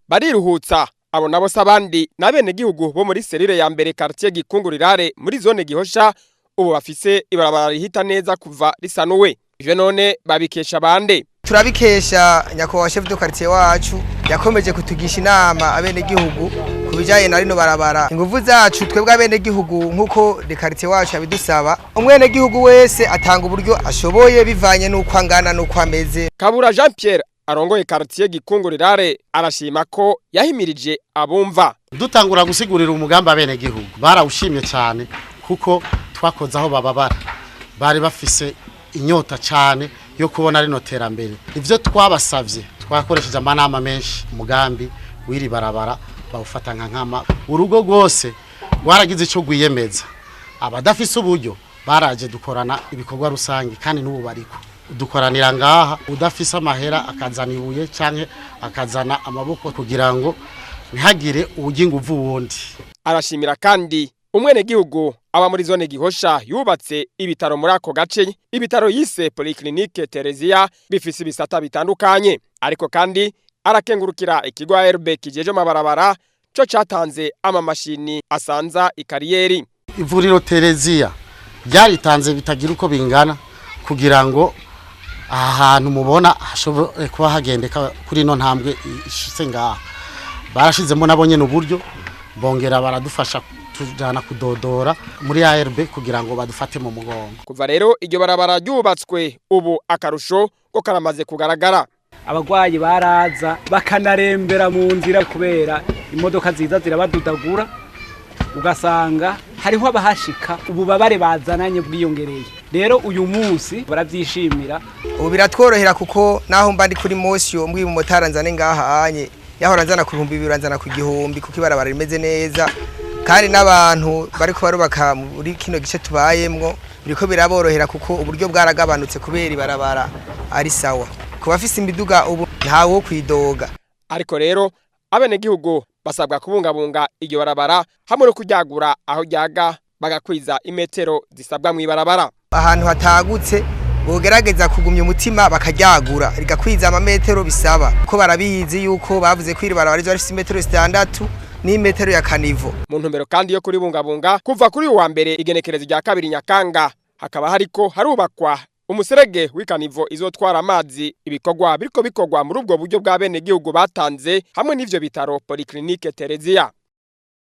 Bariruhutsa. Abo nabo se abandi n'abenegihugu bo muri cellule ya mbere, quartier Gikungu rurale, muri zone Gihosha, ubu bafise ibarabara rihita neza kuva risanuwe. Ivyo none babikesha bande? Turabikesha nyakubahwa chef de quartier wacu, yakomeje kutugisha inama abenegihugu ku bijanye na rino barabara. Inguvu zacu twebwe abenegihugu, nk'uko de quartier wacu abidusaba, umwenegihugu wese atanga uburyo ashoboye bivanye n'uko angana n'uko ameze. Kabura Jean Pierre arongoye quartier Gikungu rurale arashima ko yahimirije abumva. Dutangura gusigurira umugambi abenegihugu, barawushimye cyane kuko twakoze aho bababara. Bari bafise inyota cyane yo kubona rino terambere. Ivyo twabasavye, twakoresheje amanama menshi, umugambi w'iri barabara bawufata nka nkama. Urugo rwose rwaragize ico rwiyemeza. Abadafise uburyo baraje, dukorana ibikorwa rusange, kandi n'ubu bariko dukoranira ngaha. Udafise amahera akazana ibuye canke akazana amaboko kugira ngo ntihagire uwujya inguvu wundi. Arashimira kandi umwenegihugu aba muri zone Gihosha yubatse ibitaro muri ako gace, ibitaro yise Polyclinique Theresia, bifise ibisata bitandukanye. Ariko kandi arakengurukira ikigo ARB kijeje amabarabara, co catanze amamashini asanza icarrière. Ivuriro Tereziya ryaritanze bitagira uko bingana kugira ngo aha hantu mubona hashobore kuba hagendeka kuri ino ntambwe ishitse ngaha. Barashizemo nabo nyene uburyo, bongera baradufasha tujana kudodora muri ARB kugira ngo badufate mu mugongo. Kuva rero iryo barabara ryubatswe, ubu akarusho ko karamaze kugaragara. Abagwayi baraza bakanarembera mu nzira kubera imodoka ziza zirabadudagura, ugasanga hariho abahashika ububabare bazananye bwiyongereye. Rero uyu munsi barabyishimira. Ubu biratworohera kuko naho mba ndi kuri motion, mbwiye umumotari nzane ngaha anye, yahora nzana ku 2000, anzana ku 1000, kuko ibarabara rimeze neza. Kandi n'abantu bariko barubaka muri kino gice tubayemwo biriko biraborohera, kuko uburyo bwaragabanutse kubera ibarabara ari sawa. Ku bafise imiduga ubu ntawo kwidoga. Ariko rero abenegihugu basabwa kubungabunga iryo barabara hamwe no kuryagura aho ryaga, bagakwiza imetero zisabwa mw'ibarabara. Ahantu hatagutse bogerageza kugumya umutima bakaryagura rigakwiza amametero bisaba, ko barabizi yuko bavuze ko iri barabara rizoba rifise imetero 6 n'imetero ya caniveau. Mu ntumbero kandi yo kuribungabunga, kuva kuri uwa mbere igenekerezo rya 2 Nyakanga hakaba hariko harubakwa umuserege w'icaniveau izotwara amazi. Ibikorwa biriko bikorwa muri ubwo buryo bwa bene gihugu batanze hamwe n'ivyo bitaro Polyclinique Theresia.